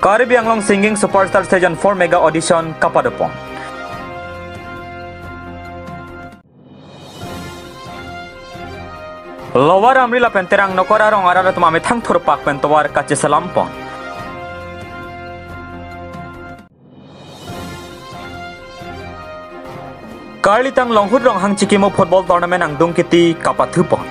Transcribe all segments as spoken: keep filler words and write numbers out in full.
Karbi Anglong Singing Superstar Season four Mega Audition kapadopon. Lower Amri lapen Terang Nokor arong arat atum amethang thurpak pen tovar kacheselampon. Karlitang Longhut Ronghang Chikimo Football Tournament angdung kiti kapathupon.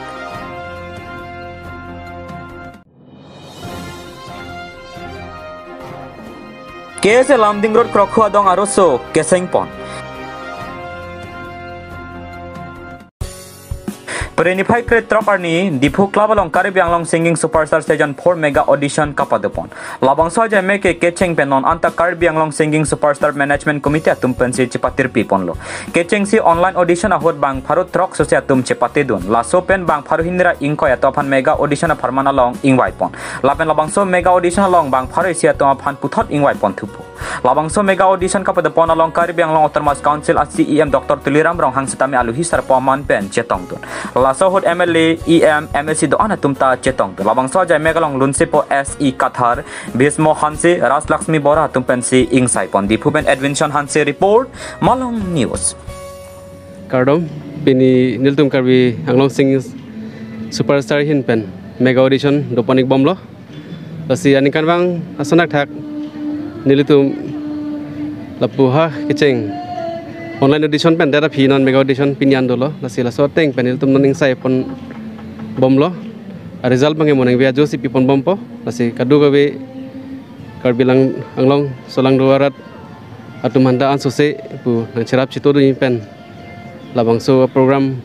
K S A Lumding Road Krokhu adong aroso kesengpon. Pre niphai kre-throk arni Diphu Club along Karbi Anglong Singing Superstar Season four Mega Audition kapadopon. Labangso ajai me ke kecheng pen non anta Karbi Anglong Singing Superstar Management Committee atum pensi chepatirpiponlo. Kechengsi online audition ahut bang pharo throk sose atum chepatedun. Laso pen bang pharo hini ra ingkoi atum aphan mega audition apharman along ingvaipon. Lapen labangso mega audition along bang pharo isi atum aphan puthot ingvaipon thupo. Labangso mega audition kapadopon along Karbi Anglong Autonomous Council a C E M Doctor Tuliram Ronghang sitame aluhi sarpo aman pen chetongdun. Laso ahut M L A, E M, M A C do-an atum ta chetongdun. Labangso ajai me along lunsepo S E Kathar, Bhismo Hanse, Rajlaxmi Bora atum pensi ingsaipon. Diphu pen Edwinson Hanse report, Malong News. Kardom, pini nelitum Karbi Anglong Singing Superstar ahin pen mega audition dopon-ik bomlo. Lasi aningkanvang asonak thak nelitum lapu ha kecheng online audition pen det aphi non mega audition pini an dolo. Lasi laso ateng pen nelitum non ingsaipon bomlo. A result abangke mo nangve ajo si pipon bompo. Lasi kadokave Karbi Lang-, Anglong solangdo arat atum aphanta ansose pu nangcherap chitodunji pen labangso program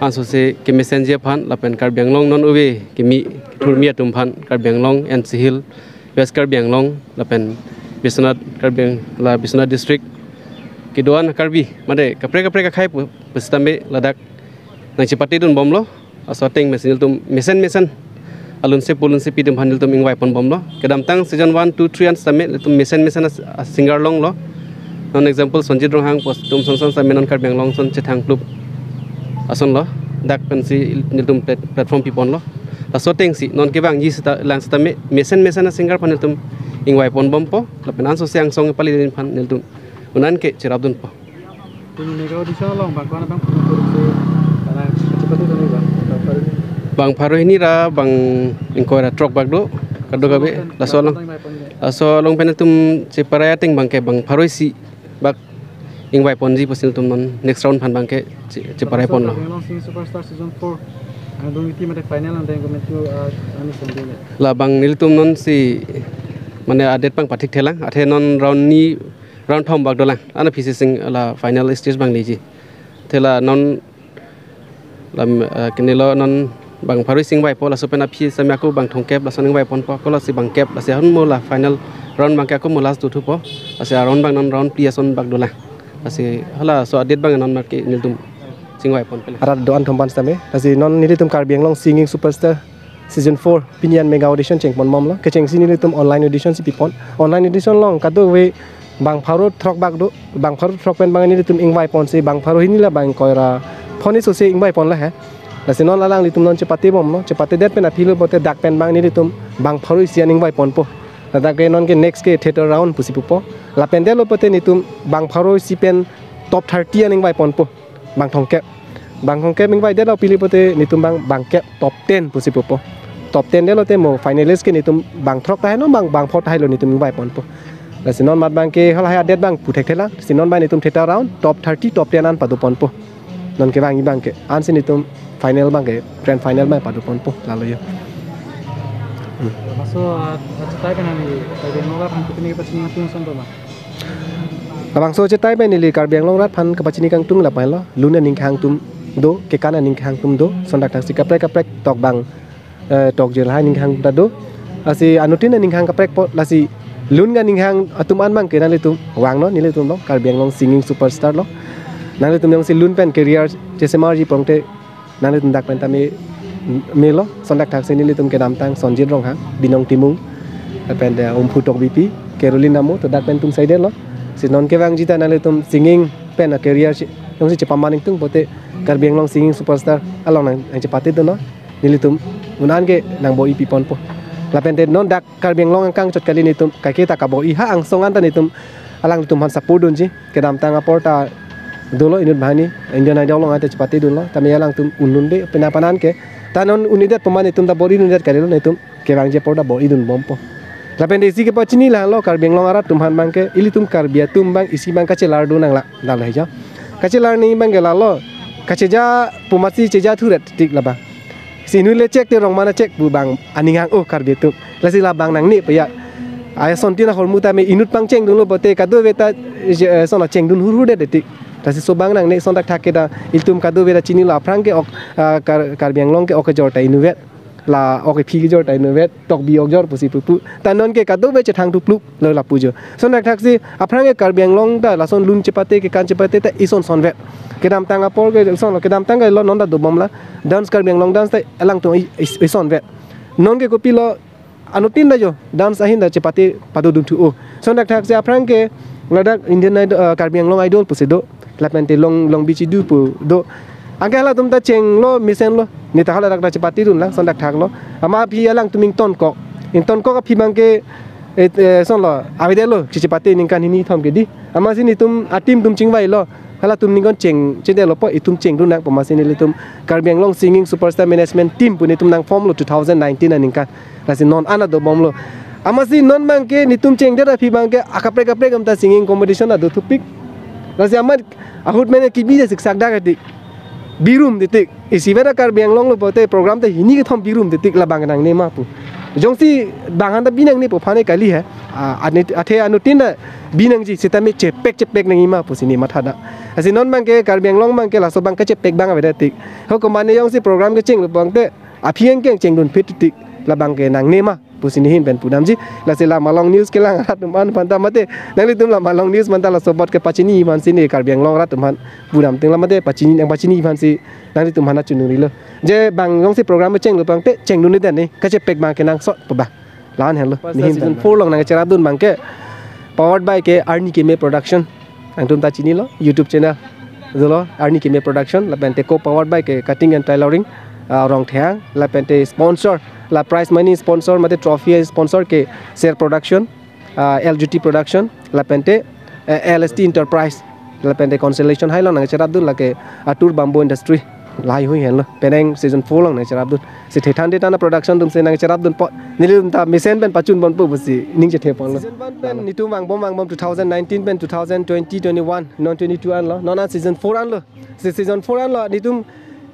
ansose kemesenji aphan lapen Karbi Anglong non ove kimi kethurmi atum aphan, Karbi Anglong, N C Hills, West Karbi Anglong lapen Biswanath, Karbi Ang-, la Biswanath District kedo-an Karbi mate kaprek kaprek akhei pu pusitame ladak nangchepatedun bomlo. Laso ateng mesen nelitum mesen mesen alunsepo lunsepi atum aphan nelitum ingvaipon bomlo. Kedamtang season one, two, three an sitame nelitum mesen mesen as-, a singer longlo. Non example Sonjit Ronghang pos atum son son sitame non Karbi Anglong son chethang plup asonlo. Dak pensi nelitum plat-, platform piponlo. Laso atengsi non kevangji sita lang sitame mesen mesen a singer aphan nelitum ingvaipon bompo. Lapen ansose angsong pali aphan nelitum un-an ke cherapdunpo. Pini mega audition along bang ko-an abang puthot si, karena kachepatedun bang, bang pharo. Bang pharo hini ra bang ingkoi ra throk bak do, kadokave, laso along. Laso along pen nelitum cheparai ateng abangke bang pharo isi bak ingvaiponji pusi nelitum non next round aphan abangke che-, cheparaiponlo. Karbi Anglong Singing Superstar Season four angdung kiti mate final angdeng komentu, ah, ani sendile. Labang nelitum non si mane adet abang pathikthelang, athe non round ni round thom bak dolang. Ana P C sing la final stage abang leji. Thela non lam, eh, kenelo non bang pharo isi ingvaipo, laso pen aphi sami ako bang thomkep laso ingvaiponpo, ako lasi bang kep, lasi ahun mo la final round abangke ako mo last dothupo. Lasi round abang non round phli ason bak dolang. Lasi hala so adet abang non marke nelitum ingvaiponpo. Arat do-an thom aphan sitame. Lasi non nelitum Karbi Anglong Singing Superstar Season four pini an mega audition chengpon bomlo. Kechengsi nelitum online audition si pipon. Online audition along kadokave bang pharo throk bak do, bang pharo throk pen abang nelitum ingvaiponsi bang pharo hini la bang ingkoi ra phongo sose ingvaiponlo he. Lasi non alanglitum non chepate bomlo, chepatedet pen aphi lo pote dak pen abang nelitum bang pharo isi an ingvaiponpo. Ladak ke non ke next ke theater round pusi pupo. Lapen detlo pote nelitum bang pharo isi pen top thirty an ingvaiponpo. Bang thomkep. Bang thomkep ingvaidet lo pili pote nelitum abang bang kep top ten pusi pupo. Top ten detlo te mo finalist ke nelitum bang throk tahai non bang, bang phongo tahai lo nelitum ingvaiponpo. Lasi non mat abangke halahai adet abang puthekthelang. Si non abang nelitum theater round top thirty, top ten an padoponpo. Non kevangji abangke. Ansi nelitum final abangke, grand final abang padoponpo. Lalo yo. Hmm. Laso, ah, ah, chetai pen neli, Karbi Anglong rat aphan kopine kepachini ingtung ason do ma? Labangso chetai pen neli Karbi Anglong rat aphan kapachini kangtung lapu-an lo, lun aning kehang atum do, kekan aning kehang atum do, lason dak thaksi kaprek kaprek tok abang, eh, tokjir lahai aning kehang ta do, lasi anuttin aning kehang kaprekpo, lasi lun aning kehang atum an abangke nanglitum vangnon, nelitum lo, Karbi Anglong Singing Superstar lo, nanglitum jongsi lun pen career chesemarji pongte, nanglitum dak pen tame melo, lason dak thaksi nelitum kedamtang Sonjit Ronghang, Binong Timung, lapen de Umphu Tokbipi, Caroline Amo, to dak pen atum saidetlo. Si non kevangji ta nanglitum singing pen a-career si, jongsi chepaman ingtung pote Karbi Anglong Singing Superstar along nang, nangchepatedunnon, nelitum un-an ke nangbo-i piponpo. Lapen te non dak Karbi Anglong angkang chot kali netum, kaike ta kabor-i ha angsong an ta netum, alangtum aphan support dunji. Kedamtang apor ta dolo inut banghini, Indian Idol along ta chepate dunlo, tame alangtum un-unde, pena panan ke, ta non un-edet pu ma netum ta bor-i dundet kalilo, netum kevangji apor ta bor-i dunbompo. Lapen te isi kepachini lahelo, Karbi Anglong arat atum aphan abangke, ilitum Karbi atum abang isi abang kachelar dun nanglang, lahelo hejo. Kachelar ni abangke lahelo, kacheja pu masi cheja thuret tik labang. Si inut le chek te rong mana chek pu abang aning hang-o Karbi atum. Lasi labang nangne pu ya. Ai son tin ahormu tame inut pangcheng dunlo pote kadokave ta, eh, son chengdun hurhurdet tik. Lasi laso abang nangne, lason thakthak ke ta ilitum kadokave ta chinilo aphrang ke ok, ah, Kar-, Karbi Anglong ke ok kejor ta inutvet. La ok kephi kejor ta inutvet. Tokbi ok jor pusi pupu. Ta non ke kadokave chethang thuplup lo lapu jo. Lason thakthak si aphrang ke Karbi Anglong ta lason lun chepate, kekan chepate ta ison sonvet. Kedamtang apor ke sonlo, kedamtang ke lo, non ta dobom la. Dance, Karbi Anglong dance ta alangtum i-, i-, isonvet. Non ke kopilo, anuttin ta jo dance ahin ta chepate padodun thu-o. Lason thakthak si aphrang ke ladak Indian Idol, eh, Karbi Anglong Idol pusi do. Lapen te Long, Long Beach Idol pu do. Anke halatum ta chenglo, mesenlo. Ne ta haladak ta chepate dunlang, lason thakthak lo. Amat aphi alangtum ingtonkok. Ingtonkok aphi abangke, eh, eh, sonlo, avedetlo, chechepate ningkan hini thom kedi. Amatsi netum a-team atum chingvailo. Halatum ningkan cheng, chedetlo po, itum chengdun nang pu masi nelitum Karbi Anglong Singing Superstar Management Team pu netum nang-form lo two thousand nineteen aningkan. Lasi non an ta dobomlo. Amatsi non abangke netum chengdet aphi abangke akaprek kaprek atum ta singing competition ta do thupik. Lasi amat ahut mene kebi ja siksak dak tik. Birum titik. Isivet ta Karbi Anglong lo pote program ta hini kethom birum titik, labang nangne ma pu. Jongsi bang aphan ta bi nangne pu aphan kali he. Ah, ane, athe anuttin ta bi nangji sitame chepek chepek nangji ma pusi ne mathada. Lasi non abangke Karbi Anglong abangke laso abang kechepek abang avedet tik. Ho komatne jongsi program kechenglo abang te aphi angkeng chengdun phit tik, labang ke nangne ma pusi nehin pen pudamji. Lasi la Malong News kelang arat atum aphan ta mate, nanglitum la Malong News aphan ta laso apot kepachini aphansi ne Karbi Anglong arat atum aphan pudam ting, la mate pachini, nangpachini aphansi nanglitum aphan ta chunurilo. Je bang jongsi program chenglo abang te chengdunde ne, kechepek abang kenangsot pu abang. La-an henlo. First nehin season pen four along nangcherapdun abangke powered by ke Arni Keme Production. Nangtum ta chinilo, YouTube channel dolo, Arni Keme Production, lapen te co-powered by ke Cutting and Tailoring, ah, Rongtheng, lapen te sponsor, la prize money sponsor, mate trophy sponsor ke Ser Production, ah, L G T Production, lapen te, eh, L S T Enterprise, lapen te consolation hai along nangcherapdun lake Atur Bamboo Industry. Lahai hui henlo. Penang season four along nangcherapdun. Si thethan thethan a-production atum si nangcherapdunpo. Nelitum ta mesen pen pachunponpo pusi ning chethe ponlo. Season one pen netum vangbom vangbom two thousand nineteen pen two thousand twenty twenty-one, non twenty-two anlo. Non an season four anlo. Si season four anlo. Netum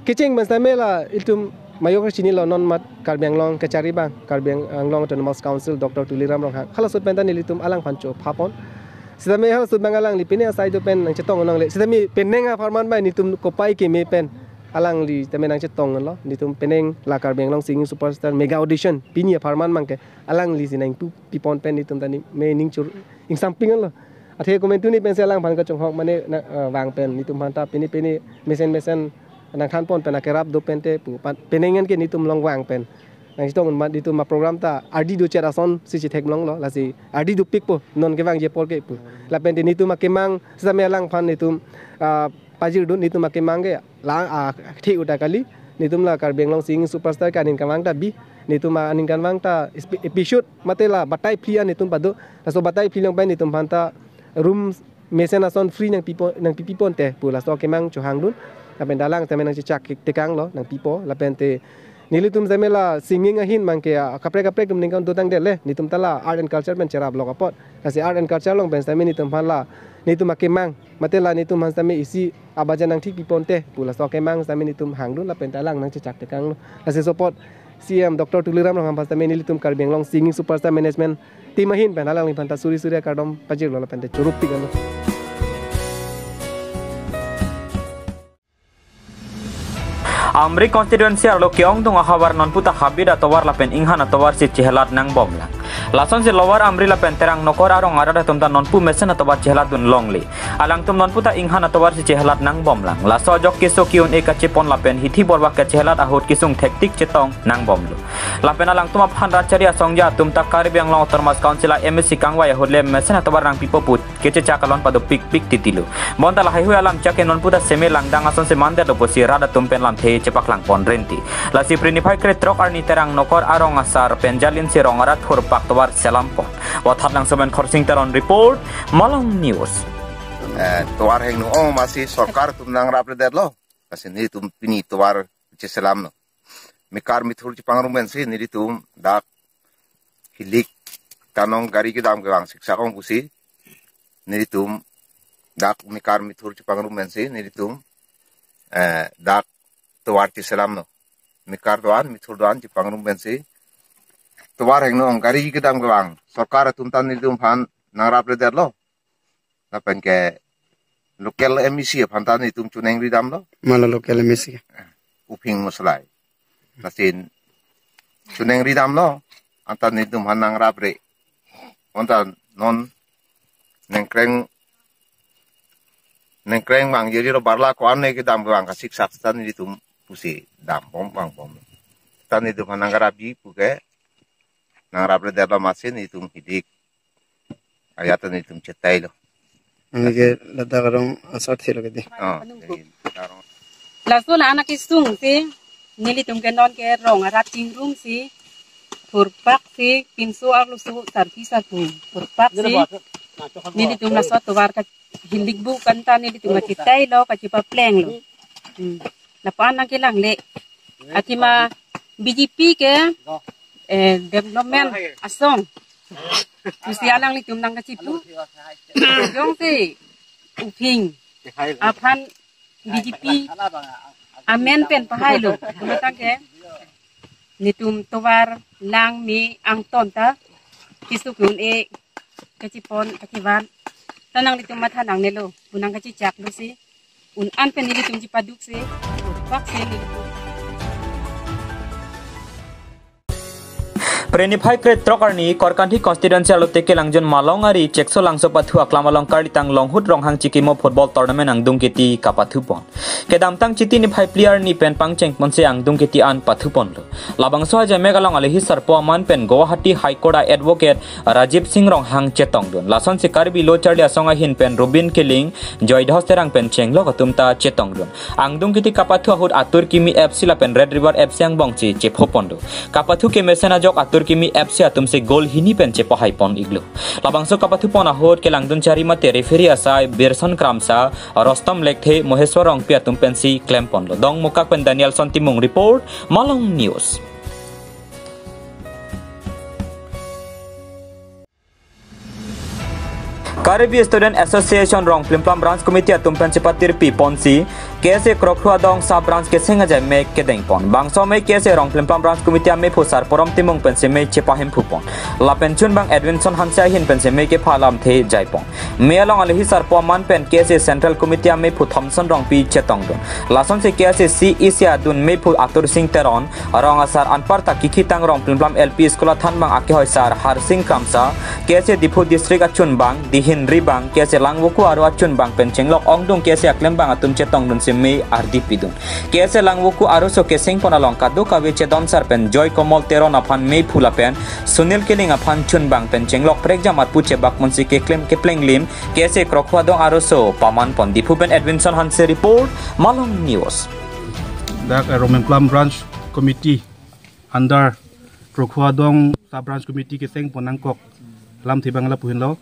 kecheng pen sitame la itum mayo kachinilo, non amat Karbi Anglong kachari abang, Karbi Ang-, Anglong Autonomous Council, Doctor Tuliram Ronghang. Halaso pen ta nelitum alangphan chopha pon. Sitame halaso abang alangli pine asai do pen nangchetong nangle. Sitame penang apharman bai netum kopai keme pen alangli tame nangchetonglo. Netum penang la Karbi Anglong Singing Superstar Mega Audition pini apharman abangke alangli si nangpu pipon pen netum ta ne me ning chur ingsamping lo. Athe komantu ni pensi alangphan kachonghok mane na, eh, vang pen netum aphan ta pini pini mesen mesen nangthanpon pen akerap do pen te pu pan penang an ke netum along vang pen nangchetong amat netum a-program ta ardi do chet ason si chethek longlo, lasi ardi dopikpo non kevangji apor ke pu. Lapen te netum akemang sitame alangphan netum, ah, pajirdun, netum akemang ke la, ah, the uta kali, netum la Karbi Anglong Singing Superstar ke aningkanvang ta bi, netum aningkanvang ta espe-, episode mate la batai phli an netum pado, laso batai phli along pen netum aphan ta room mesen ason free nangpipo, nangpipi pon te pu laso akemang chohangdun. Lapen ta alang tame nangchechak tekanglo, nangpipo. Lapen te nelitum tame la singing ahin abangke, ah, kaprek kaprek atum ningkan dotang det le, netum ta la art and culture pen cherap lok apot. Lasi art and culture along pen tame netum aphan la netum akemang mate la netum aphan tame isi abajan nangthik pipon te pu laso akemang tame netum hangdun lapen ta alang nangchechak tekanglo. Lasi laso apot C M Doctor Tuliram Ronghang aphan tame nelitum Karbi Anglong Singing Superstar Management Team ahin pen alangliphan ta suri suri akardom pajirlo lapen te chorupik alo. Amri constituency arlo ke-ongdung ahavar non puta habit atovar lapen inghan atovar si chehelat nangbomlang. Lasonsi Lower Amri lapen Terang Nokor arong arat atum ta nonpu mesen atovar chehelat dun longle. Alangtum nonpu ta inghan atovar si chehelat nangbomlang. Laso ajok keso ke-un-e kachepon lapen hithi borbak kachehelat ahut kesung thektik chetong nangbomlo. Lapen alangtum aphan rat chari asongja atum ta Karbi Anglong Autonomous Council a-M A C kangvai ahut le mesen atovar nangpipo pu kechechak alon padopikpik titilo. Bonta lahaihui alam chak ke nonpu ta seme langdang asonsi mandetlo pusi rat atum pen lamthe chepaklang pon renti. Lasi Phre niphai krethrok arni Terang Nokor arong asar pen jalinsi rong arat thurpak tovar selam pon. Wathat Langsomen Khorsing Teron report, Malong News. Eh, tovar hengno-ong amatsi sorkar atum nangrapledetlo. Lasi nelitum pini tovar cheselamno. Mekar methur chepangrum pensi nelitum dak hilik kanong gari kedam kevang siksak ong pusi nelitum dak mekar methur chepangrum pensi nelitum, eh, dak tovar cheselamno. Mekar do-an, methur do-an chepangrum pensi tovar hengno-ong gari kedam kevang sorkar atum ta nelitum aphan nangrapledetlo. Lapen ke local M A C aphan ta nelitum choningri damlo. Mala local M A C ke? Uphing Moslai. Lasin choningri damlo. Anta nelitum aphan nangrapre. Anta non nengkreng, nengkreng vang jiri lo barla ko-an ne kedam kevang kasiksak ta nelitum pusi dambom vangbom. Ta nelitum aphan nangrapi puke nangrapledetlo amatsi nelitum hidik ajat ta nelitum chetailo. Anke ladak arong asar thilo kedi. Oh, jadi, arong. Laso la anak kesungsi nelitum ke non ke rong arat chingrumsi thurpaksi pinso arloso sarpi sarpo thurpaksi nelitum laso tovar kahilik bu kan ta nelitum kachetailo kachepaplenglo. Hmm. Lapu-an nangkelangle. Athema B J P ke, eh, development asong pusi alanglitum nangkachipu. Jongsi Uphing aphan B J P amen pen pahailo. Matang ke nelitum tovar lang me angton ta keso ke-un-e kachepon kachevan ta nanglitum matha nangnelo. Pu nangkachechaklo si un-an pen nelitum chepaduksi, paksi nelitum. Phre niphai krethrok arni Korkanthi constituency arlo Tekelangjun Malong Ari Chekso Langso pathu aklam along karlitang Longhut Ronghang chikimo football tournament angdung kiti kapathupon. Kedamtang Chiti niphai phli arni pen pangchengponsi angdung kiti an pathuponlo. Labangso ajemek along alehi sarpo aman pen Guwahati High Court a-advocate Rajiv Singh Ronghang chetongdun. Lasonsi Karbi Lo Charli Asong ahin pen Rubin Killing, Joydhos Terang pen chenglok atum ta chetongdun. Angdung kiti kapathu ahut Atur Kimi F C lapen Red River F C angbongsi chephoponlo. Kapathu kemesen ajok Atur Kimi F C atumsi goal hini pen chepahaipon-iklo. Labangso kapathupon ahut kelangdun chari mate referee asai Birson Kramsa, Rostom Lekthe, Moheswar Rongpi atum pensi klemponlo. Dongmukak pen Danielson Timung report, Malong News. Karbi Student Association Rongplimplam Branch Committee atum pensi patirpiponsi K S A Krokhru Adong Sub Branch keseng ajemek kedengpon. Bangso amei K S A Rongplimplam Branch Committee amephu Sar Porom Timung pensi mei chepahimpupon. Lapen chunbang Edwinson Hanse ahin pensi mei kepha lamthe jaipon. Mei along alehi sarpo aman pen K S A Central Committee amephu Thomson Rongpi chetongdun. Lasonsi K S A C E C adun mephu Atur Singh Teron, rong asar anparta kikhitang Rongplimplam L P School athanbang akehoi sar Harsing Kramsa, K S A Diphu District achunbang, dihin ribang, K S A Langvoku aro achunbang pen chenglok ongdung K S A aklembang atum chetongdunsi mei ardi pidun. K S A Langvoku aroso kesengpon along kadokave chedon sar pen Joy Komol Teron aphan mephu lapen Sunil Killing aphan chunbang pen chenglok prekjam arpu chebakmonsi keklem keplenglim K S A Krokhru Adong aroso pamanpon. Diphu pen Edwinson Hanse report, Malong News. Dak, eh, Rongplimplam Branch Committee under Krokhru Adong Sub Branch Committee kesengpon nangkok lamthe abang lapu henlo.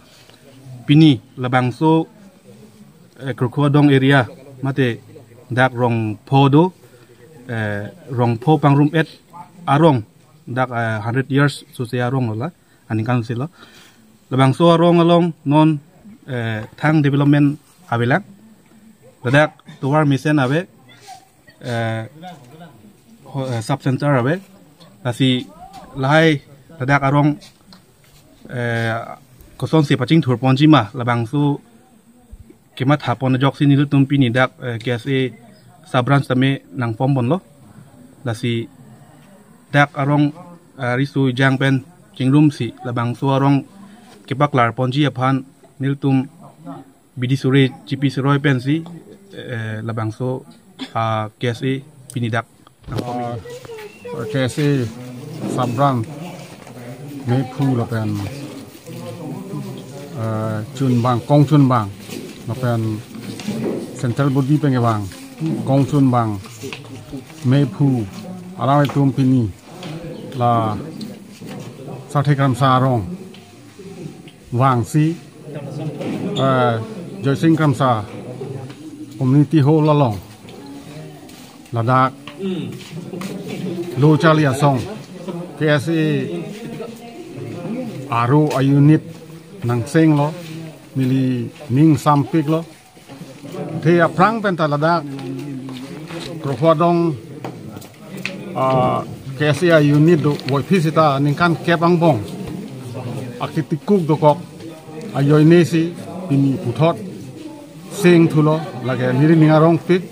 Pini labangso, eh, Krokhru Adong area mate dak Rongpho do, eh, Rongpho pangrum-et arong dak, eh, hundred years sose arong lo la aningkan silo. Labangso arong along non, eh, thang development avelang. Ladak tovar mesen ave, eh, ho-, eh, sub center ave. Lasi lahai ladak arong, eh, kosonsi pachingthurponji ma labangso kemathapon ajoksi nelitum pini dak, eh, K S A Sub Branch tame nangformponlo. Lasi dak arong, eh, riso ejang pen chingrumsi labangso arong kepaklar ponji aphan nelitum bidi suri chipi suroi pensi, eh, labangso, ah, K S A pini dak nangpami. Ah, K S A Sub Branch mephu lapen, eh, chunbang, kongchunbang lapen central body pen kevang kongchunbang mephu alanglitum pini la Sarthe Kramsa arong vangsi, eh, Joysing Kramsa Community Hall along ladak lo charli asong K S A aro a-unit nangsenglo, neli ning sampiklo. Te aphrang penta ladak Krokho Adong, ah, K S A unit do voiphit sita ningkan kep angbong akitikuk dokok ajoinesi pini puthot sengthulo, lake neli ning arongpik.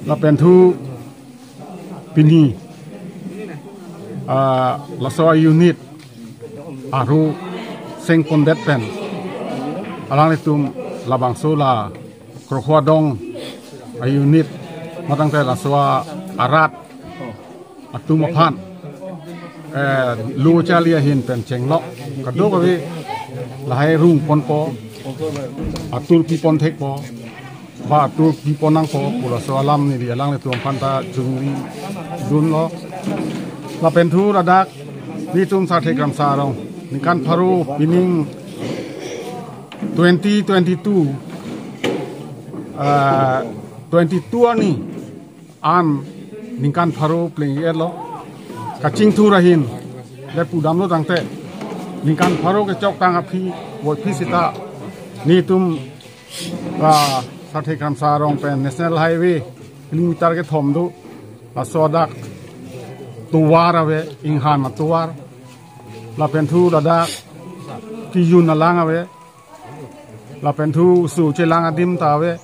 Lapenthu pini, ah, laso a-unit aro sengpondet pen alanglitum labangso la Krokho Adong a-unit matangte laso arat atum aphan, eh, lo charli ahin pen chenglok kadokave lahai rungponpo, atur piponthekpo, ba atur piponangpo pu laso alam neli alanglitum aphanta chingridunlo. Lapenthu ladak nelitum Sarthe Kramsa arong ningkan pharo pining twenty twenty-two, ah, twenty-two arni an ningkan pharo pleng-etlo. Kachingthur ahin le pudamlo tangte ningkan pharo kechoktang aphi voiphit sita nelitum, ah, Sarthe Kramsa arong pen National Highway kilometer kethom do, laso dak tovar ave, inghan atovar, lapenthu ladak kejun alang ave, lapenthu su chelang adim ta ave,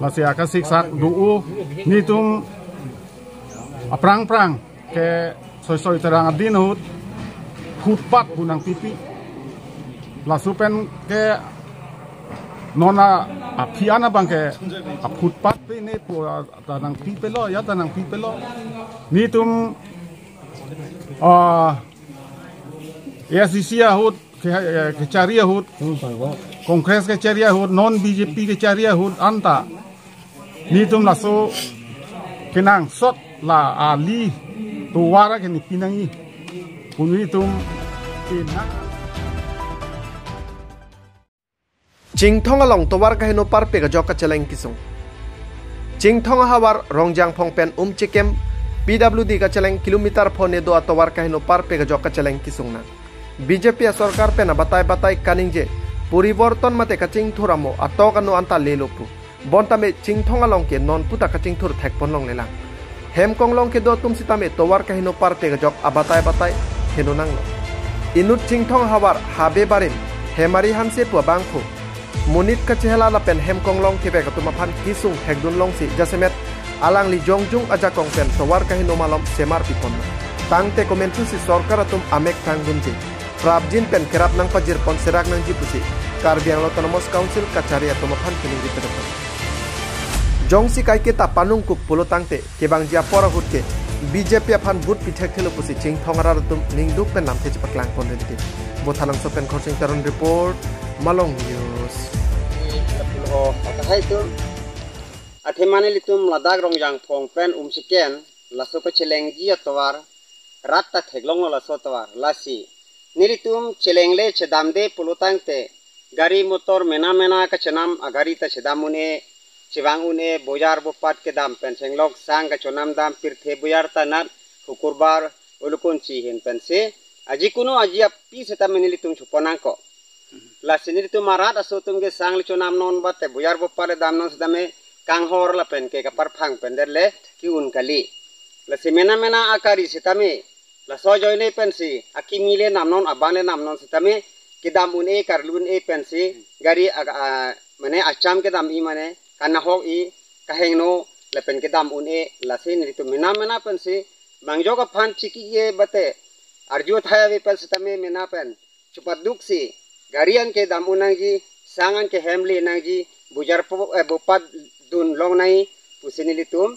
lasi akasiksak do-o. Nelitum aphrang phrang ke soisoi terang adin ahut footpath pu nangpipi. Laso pen ke non aphi an abang ke a-footpath pi ne pu ta nangpipelo, ya ta nangpipelo. Nelitum, ah, A I C C ahut, ke, eh, kachari ahut, Congress kachari ahut, non B J P kachari ahut anta nelitum laso kenangsot la ali tovar ke neli pinangji pu nelitum pinang. Chinthong along tovar kaheno parpek ajok kacheleng kesung. Chinthong ahavar Rongjangphong pen Umchikem P W D kacheleng kilometer pho ne do atovar kaheno parpek ajok kacheleng kesung nang. B J P asorkar pen abatai batai kaningje poriborton mate kachingthur amo atok ano anta lelo pu. Bonta me Chinthong along ke non puta kachingthur thekpon longlelang. Hem konglong kedo atum sitame tovar kaheno parpek ajok abatai batai heno nanglo. Inut Chinthong ahavar Habe Barim, Hemari Hanse pu abangphu monit kachehela lapen hem konglong kevek atum aphan kesung thekdun longsi jasemet alangli jongjung ajakong pen tovar kaheno malom semar piponlo. Tangte komenthusi sorkar atum amek thangdunji prapjin pen kerap nangpajirpon serak nangji pusi Karbi Anglong Autonomous Council kachari atum aphan keningri pedapon. Jongsi kaiketa panungkuk pulo tangte kevangji apor ahut ke B J P aphan vote pithekthelo pusi Chinthong arat atum ningduk pen lamthe chepaklangpon rinti. Bothanangso pen Khorsing Teron report, Malong News. Atahai tum, athema nelitum ladak Rongjangphong pen Umchikem laso kachelengji atovar rat ta theklonglo laso atovar. Lasi nelitum chelengle chedamde pulo tangte gari motor mena mena kachenam agari ta chedam un-e, chevang un-e, bojar bopat kedam pen chenglok sang kachonam dam, pirthe bojar ta nat hukurbar ulukunchi hin pensi ajikuno aji api sitame nelitum chupon nangkok. Lasi nelitum arat aso atum ke sang le chonam non bate bojar bopat le dam non sitame kanghor lapen ke kaparphang pen derle ke-un kali. Lasi mena mena akari sitame laso ajoine pensi akimi le nam non, abang le nam non sitame kedam un-e, karlu un-e pensi gari ag-, a, mane acham kedam-i mane kanahok-i kahengno lapen kedam un-e. Lasi nelitum mena mena pensi mangjok aphan chiki-e bate arju athai ave pen sitame mena pen chepaduksi gari an ke dam un nangji, sang an ke hem le nangji, bujar po, eh, bopat dun long nangji pusi nelitum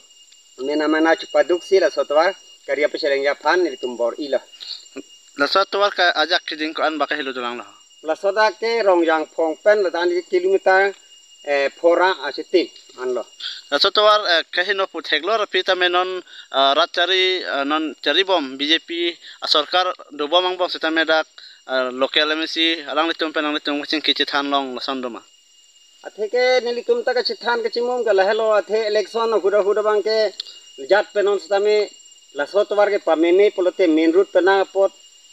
mena mena chepaduksi laso atovar gari apachelengji aphan nelitum bor-ilo. Laso atovar ke ajak kejing ko-an bak helo dolang lo? Laso adak ke Rongjangphong pen ladak ni kilometer, eh, phora achitim anlo. Laso atovar, eh, kaheno pu theklo, ra pi tame non, ah, rat chari, ah, non charibom B J P asorkar dobom angbong sitame dak, ah, local M A C alanglitum pen nanglitum kachingki chethan long lason doma? Atheke nelitum ta kachethan kachimum ke lahelo, athe election ahuda huda abang ke jat pen non sitame laso atovar ke pameme pulote main road pen nang apot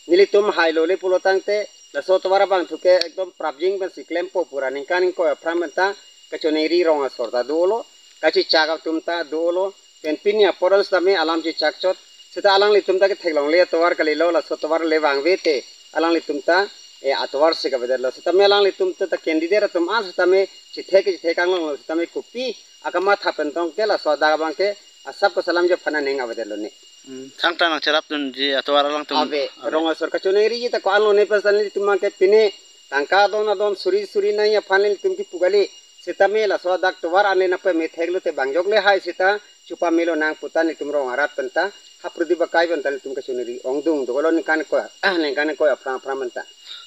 nelitum hailo le pulo tangte laso atovar abang thu ke ekdom prapjin pensi klempo, pura ningkan ingkoi aphrang pen ta kachoningri rong asor ta dolo, kachichak atum ta dolo, pen pini apor an sitame alam chichak chot, seta alanglitum ta ketheklongle atovar kalilo, laso atovar le vangve te alanglitum ta, eh, atovar si kavedetlo, sitame alanglitum ta, ta candidate atum an sitame chithek chithek anglonglo, sitame kopi akamatha pen tong ke laso adak abang ke asap kasalam jo aphan aning avedetlo ne. Hmm, thangta nangcherapdunji atovar alangtum? Ave, ave. Rong asor kachoningriji ta ko-anlo ne pen sitame nelitum abang ke pine tangka adon adon suri suri nangji aphan nelitum kipu kali, sitame laso adak tovar an le nangpamethek lote bang jok le hai seta chepamelo nang pu ta nelitum rong arat pen ta hapru di bakai pen ta nelitum kachoningri ongdung dokolo ningkan ko, ah, ningkan ko aphrang aphrang pen ta.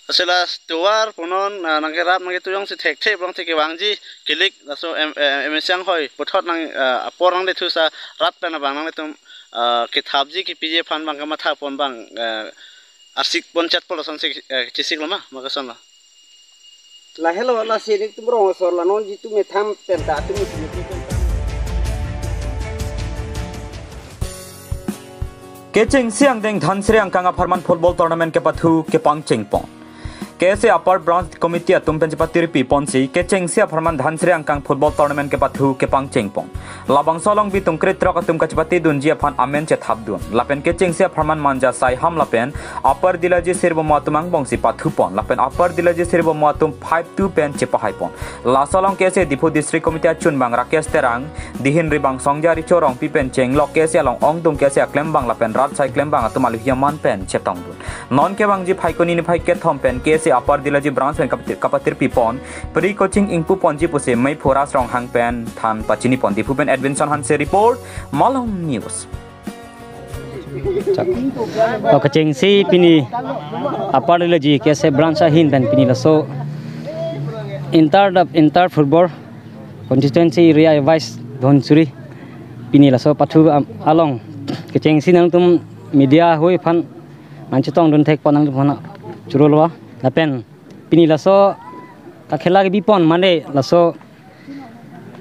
Lasi la atovar punon, ah, nangkerap nangketuyong si thekthe pulang thek kevangji kilik laso em, eh, M A C anghoi puthot nang, ah, apor nanglethusa rat pen abang nanglitum, ah, kethapji kepiji aphan abang kamatha pon abang, eh, arsik pon chat polo sonsi, eh, chesik lo ma, ma koson lo? Lahelo, lasi nelitum rong asor la non jitu methang pen ta, atum jitu methang pen ta. Kechengsi angdeng Dhansiri angkang apharman football tournament kepathu kepangcheng pon. K S A Upper Branch Committee atum pen chepatirpi ponsi kechengsi apharman Dhansiri angkang football tournament kepathu kepangcheng pon. Labangso along bitung kre-throk atum kachepatedunji aphan amen chethapdun. Lapen kechengsi apharman Manja Saiham lapen Upper Dilaji Sirbomo atum angbongsi pathu pon. Lapen Upper Dilaji Sirbomo atum five two pen chepahai pon. Laso along K S A Diphu District Committee achun abang Rakesh Terang, dihin ri abang Songja Richo Rongpi pen chenglok K S A along ongdung K S A aklembang lapen rat asai klembang atum alohi aman pen chetongdun. Non kevangji Phaikuni niphai kethom pen K S A Upper Dilaji Branch pen kapatir, kapatirpi pon, pre-coaching ingpu ponji pusi Meiphu Ras Ronghang pen than pachini pon. Diphu pen Edwinson Hanse report, Malong News. Chak. To kechengsi pini Upper Dilaji K S A Branch ahin pen pini laso inter, inter football constituency area wise Dhansiri pini laso pathu am-, along kechengsi nangtum media ahoi aphan nangchetongdun thek pon nangtum aphan churolo lapen pini laso kakhela kebi pon mane laso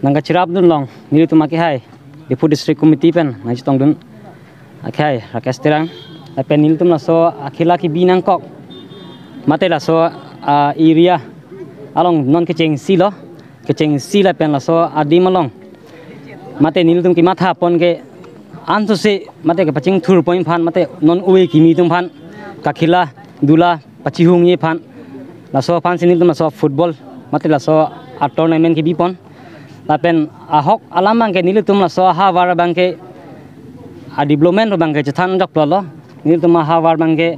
nangkacherapdun long nelitum akehai Diphu District Committee pen nangchetongdun akehai Rakesh Terang lapen nelitum laso akhela kebi nangkok mate laso, ah, area along non kechengsi lo, kechengsi lapen laso adim along mate nelitum kematha pon ke ansose mate kepachingthur pon aphan mate non ove kimi atum aphan kakhela dula pachihungji aphan laso aphansi nelitum laso football mate laso a-tournament kebi pon. Lapen ahok alam abang ke nelitum laso ahavar abang ke a-development abang ke chethan joklo lo. Nelitum ahavar abang ke,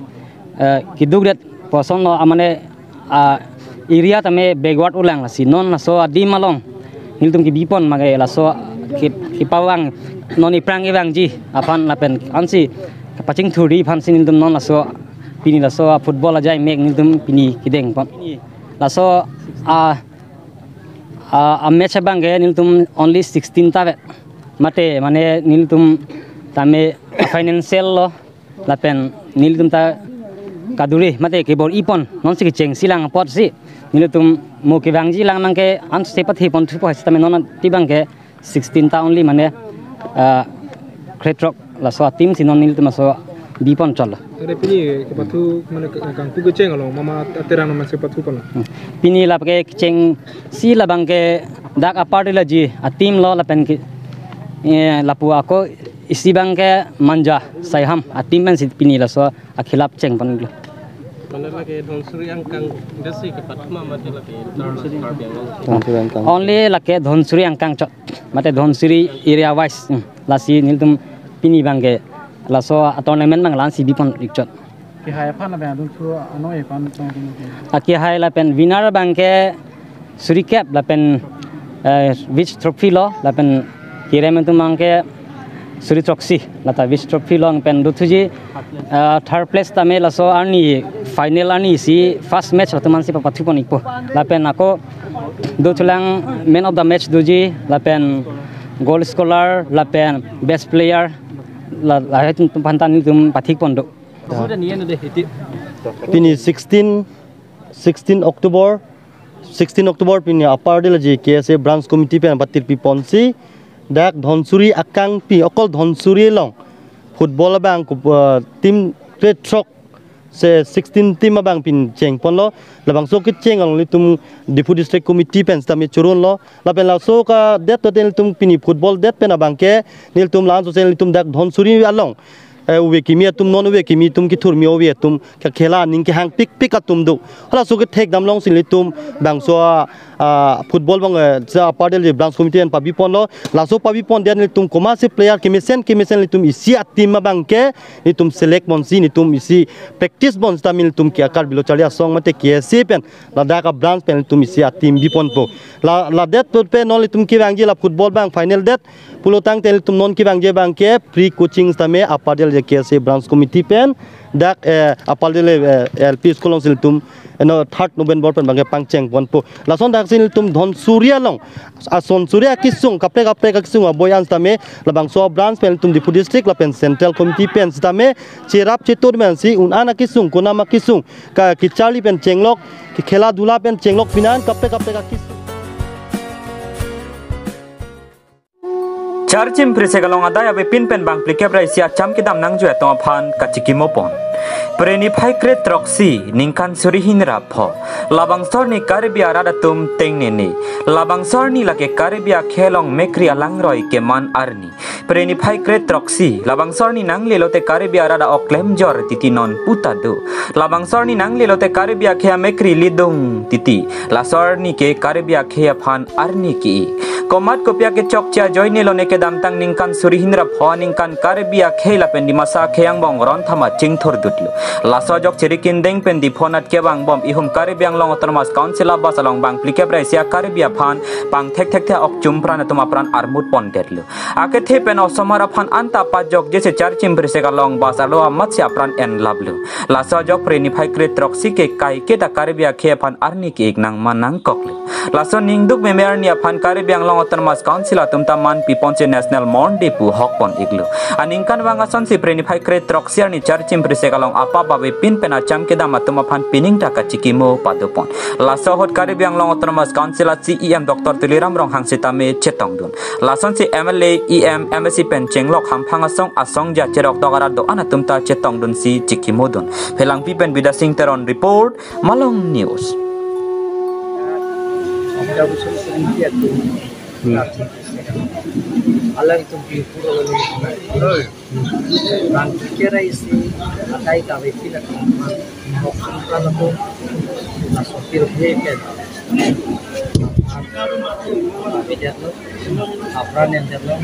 eh, keduk det puson lo amane, ah, area tame backward ulang lasi non laso adim along nelitum kebi pon mage laso ke, kepavang non iphrang kevangji aphan lapen ansi pachingthurji aphansi nelitum non laso pini laso football ajai mek nelitum pini kedeng pon. Laso, ah, ah, a-match abang ke nelitum only sixteen ta ave. Mate mane nelitum tame financial lo lapen nelitum ta kadure mate kebor-i pon nonsi kechengsi lang apotsi nelitum mo kevangji lang abang ke anse pathe pon thupo sitame non ti abang ke sixteen ta only mane, ah, kre-throk laso a-team si non nelitum laso bi pon chotlo. Tare pini kepathu mane kangpu kecheng along mama aterang mama si pathu pon. Hmm. Pini lake kechengsi labang ke dak Upper Dilaji a-team lo lapen ke, eh, lapu ako isi abang ke Manja Saiham a-team pensi pini laso akhela cheng pon lo. Mane lake Dhansiri angkang desi kepathu ma mate lake Dhansiri angkang. Only lake Dhansiri angkang chot. Mate Dhansiri area wise, hmm, lasi nelitum pini abang ke laso a-tournament abang la-ansi bi pon ik chot. Kehai aphan abang dun thu anoi aphan tong dun thu. Akehai lapen winner abangke suri kep lapen, eh, Vizag trophy lo lapen kerem atum abangke suri throksi lata Vizag trophy lo pen dothuji, eh, third place tame laso arni final arni si first match atum ansi papathupon ikpo. Lapen ako dothulang man of the match doji lapen goal scorer lapen best player la, lahai atum aphan ta nelitum pathikpon do. Pini sixteen, sixteen October, sixteen October pini Upper Delhi K S A Branch Committee pen patirpi ponsi dak Dhansiri akangpi, okol Dhansiri along football abang ku, eh, team krethrok se sixteen team abang pini chengponlo. Labangso kecheng along nelitum Diphu District Committee pen sitame churunlo. Lapen laso kadet tote nelitum pini football det pen abangke nelitum la-an sose nelitum dak Dhansiri along, eh, ove kimi atum, non ove kimi atum, kethurmi ove atum, kekhela aning kehang pikpik atum do. Halaso kethek damlongsi nelitum bangso, ah, football abang, eh, sa Upper Delhi Branch Committee pen pabiponlo. Laso pabipondet nelitum komatsi player kemesen kemesen nelitum isi a-team abangke nelitum select ponsi nelitum isi practice pon sitame nelitum ke a-Karbi Lo Charli Asong mate K S A pen ladak a-branch pen nelitum isi a-team biponpo. La, ladet put pen non nelitum kevangji la football abang final det pulotangte nelitum non kevangji abangke free coaching sitame Upper Delhi K S A Branch Committee pen dak, eh, Upper Delhi, eh, L P school alongsi nelitum, eh, no, third November pen abangke pangchengponpo. Lason daksi nelitum Dhansiri along, a Dhansiri akesung kaprek kaprek akesung aboi an sitame labangso a-branch pen nelitum Diphu District lapen Central Committee pen sitame cherap chetur mensi un-an akesung, konam akesung, ka kecharli pen chenglok, kekhela dhula pen chenglok pinan kaprek kaprek akesung. Charchim Phrisek along adai avepin pen bang phlikep ra isi acham kedam nangjo atum aphan kachikimo pon. Preniphai kre throksi ningkan suri hini ra pho. Labangso arni Karbi arat atum tengnene. Labangso arni lake Karbi akhei along mekri alangroi keman arni. Preniphai kre throksi, labangso arni nangle lote Karbi arat a-ok klemjor titi non puta do. Labangso arni nangle lote Karbi akhei amekri lidung titi. Laso arni ke Karbi akhei aphan arni ke-ik. Komat kopi ake chokche ajoine lone kedamtang ningkan suri hini ra pho aningkan Karbi akhei lapen Dimasa akhei angbong ron thama chingthurdutlo. Laso ajok chiri kindeng pen Diphu anat kevang bom ihum Karbi Anglong Autonomous Council a-bus along bang phlikep ra isi a-Karbi aphan pangthekthekthe a-ok chumpran atum apran armut pondetlo. Akethe pen osomar aphan anta pajokjesi Charchim Phrisek along bus arlo amatsi apran enlaplo. Laso ajok Preniphai kre throksi ke kaiketa Karbi akhei aphan arni ke-ik nangma nangkoklo. Laso ningduk meme arni aphan Karbi Anglong Autonomous Council atum ta man piponsi National Mourning Day pu hokpon iklo. Aningkanvang asonsi Preniphai kre throksi arni Charchim Phrisek along apap avepin pen acham kedam atum aphan pining ta kachikimo padopon. Laso ahut Karbi Anglong Autonomous Council a-C E M Doctor Tuliram Ronghang sitame chetongdun. Lasonsi M L A, E M, M A C pen chenglok hamphang asong asong ja cherok tok arat do-an atum ta chetongdunsi chikimodun. Phelangpi pen Bidya Singh Teron report, Malong News. Alangtum pipuro lo bang kira isi atai kave pina kama mok sangkal aku masuk pil he pen. Bidya lo, apran yang lo,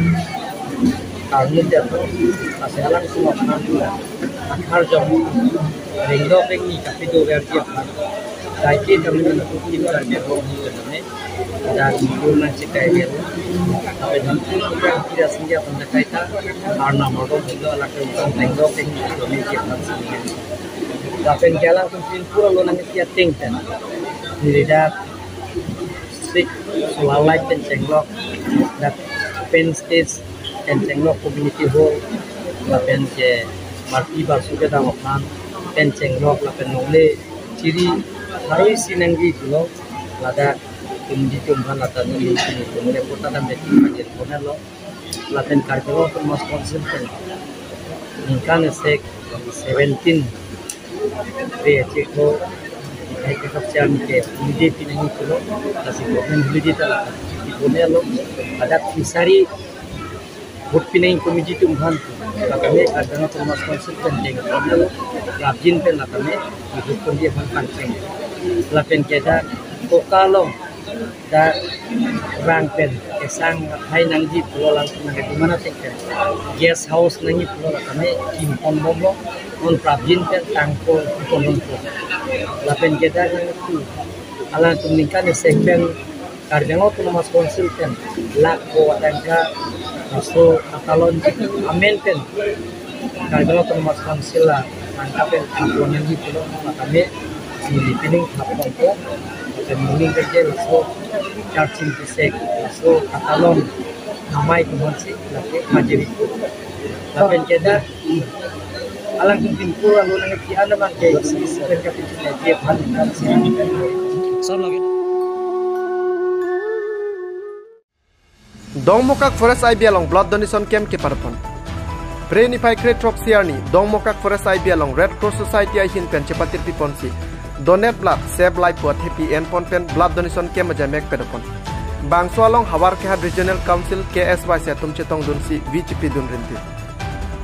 karni lo, asal alangtum apran akhar jong ringlo ringni kapido verdi apran. Daiki kami menakut kita dia bohong kita kami. Dan guna cikai dia. Tapi nanti kita tidak sengaja pendekai ta, karena mau dong itu alat yang penting dong yang kami kita sini. Tapi jalan pun pura lo nanti kita tingkan. Jadi dah stick solar light pen chenglok, dak pen stage pen chenglok community hall, lapen ke marti basu kedam aphan pen chenglok, lapen nongle chiri harui si nangji pulo, ladak tum di tum han lata neli sini tum le kota dam beti pajir ponelo, lapen Karbi Anglong Autonomous Council pen ningkan esek seventeen re cheko hai ke kap cham ke holiday pinangji pulo, lasi government holiday ta lata di ponelo, ladak fishery vote pinangji committee tum han, lakame Karbi Anglong Autonomous Council pen deng ponelo, rapjin pen lakame vote pon di aphan pangcheng, lapen ke dak koka along dak rang pen kesang athai nangji pulo, alangtum nangke dumana tek pen guest house nangji pulo, lakame kim pon bomlo, On prapjin pen tangko konon ko. Lapen ke dak nangtu alangtum ningkan isi pen Karbi Anglong Autonomous Council pen lakh ko atangka laso katalon amen pen Karbi Anglong Autonomous Council la tangka pen kapon nangji pulo matame si lipining kapon ko. Lapen moning ke laso charging pisek laso katalon amei kumonsi lake majeri. Lapen ke dak alangtum pinpur alo nangpi anaman ke isi pen kapin dia pan kan si. Dongmukak Forest I B along blood donation camp keparpon. Phre niphai krethrok siarni Dongmukak Forest I B along Red Cross Society ahin pen chepatirpiponsi donate blood, save life pu athepi enpon pen blood donation camp ajamek padopon. Bangso along Howraghat Regional Council K S Y C atum chetongdunsi vi chipidun rinti.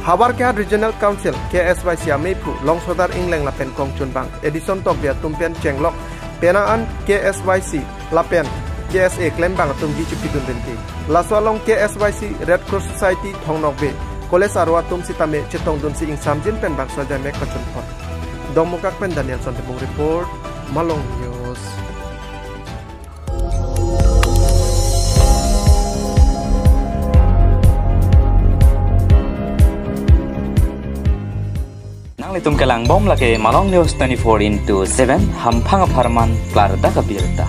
Howraghat Regional Council K S Y C amephu Longsodar Ingleng lapen kongchunbang Edison Tokbi atum pen chenglok penang an K S Y C lapen K S A klembang atum vi chipidun rinti. Laso along K S Y C, Red Cross Society, Thong Nokbe, College aro atum sitame chetongdunsi ingsamjin pen bangso ajamek pachunpon. Dongmukak pen Danielson Timung report, Malong News. Nanglitum kelangbom lake Malong News twenty-four into seven, hamphang apharman klardak abirta.